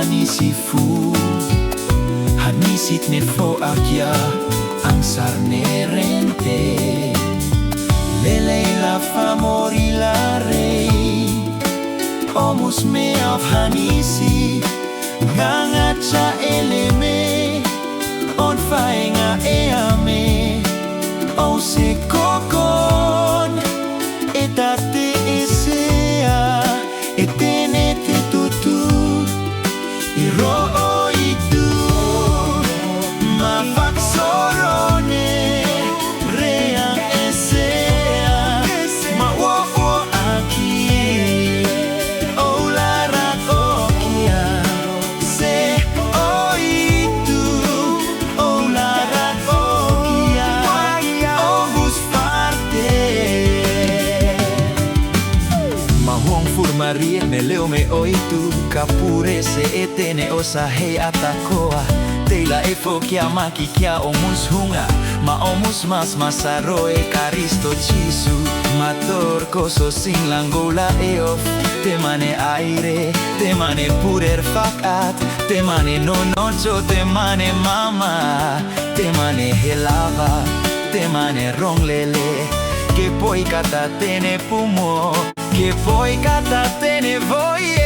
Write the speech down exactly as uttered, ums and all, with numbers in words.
Hanisi fu, hanisi tne fo akia, angsar ne rente. Lelei la famori la rei. O mus me of hanisi, ganga cha eleme. On faenga e ame. O se kokon, e tate e sea. E tene te tutu, i ro o i tu, ma fak sorone, reang e sea, ma wo wo aki, o larak o kia, se o i tu, o larak o kia, o gus parte. Ma wong fur Maria me leo me o i tu, ka pure se e tene o sa hei atakoa. Teila e fo kia maki kia o mus hunga, ma o mus mas masaro e Karisto Jisu. Ma tor koso sin langola e of, te mane aire, te mane puder fakat, te mane nonocho, te mane mama, te mane helava, te mane ronglele, ke poi kata tene pumo, ke poi kata tene voi.